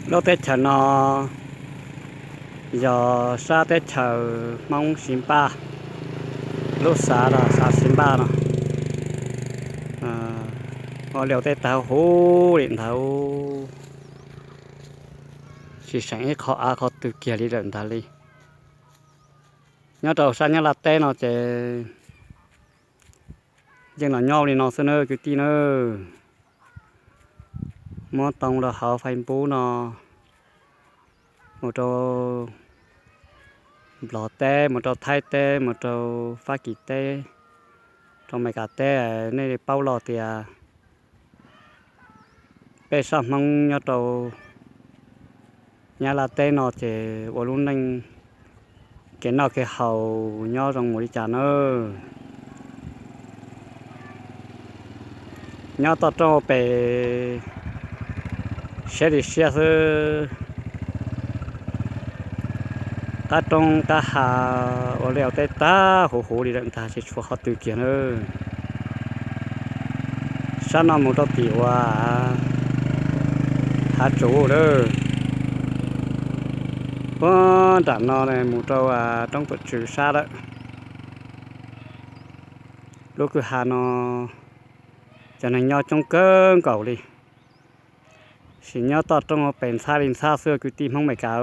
Lub teb chaws no yog sab teb chaws Hmoob Xis Npaj, lub xav los xav Xis Npaj no. Ua liaj ua teb tag huv li ntawd, tsis seem ib qho av qhov twg kiag li lawm ntag li. Nyob rau sab Nyab Laj teb no ces yeej los nyob li no xwb nawb kwv tij nawb. Muab too rau hauv Facebook no, mus rau Nplog teb, mus rau Thaib teb, mus rau Fab Kis teb, rau Amelikas teb, nej paub los tias peb sab Hmoob nyob rau Nyab Laj teb no ces ua lub neej kev noj kev haus nyob zoo mus li cas nawb. Nyob toj roob pem siab li siab xwb. Qab roob qab hav ua liaj ua teb tag huv huv li lawm ntag, tsis tshuav qhov twg kiag nawb. Sab no mus rau tim uas Hav Tsuv lawm. Puag nram no mus rau roob Tuam Tswv sab lawm. Lub kwj ha no cov neeg nyob coob kawg nkaus li, sim nyob toj roob pem ntxhab li ntxhab xwb kwv tij Hmoob Amelikas.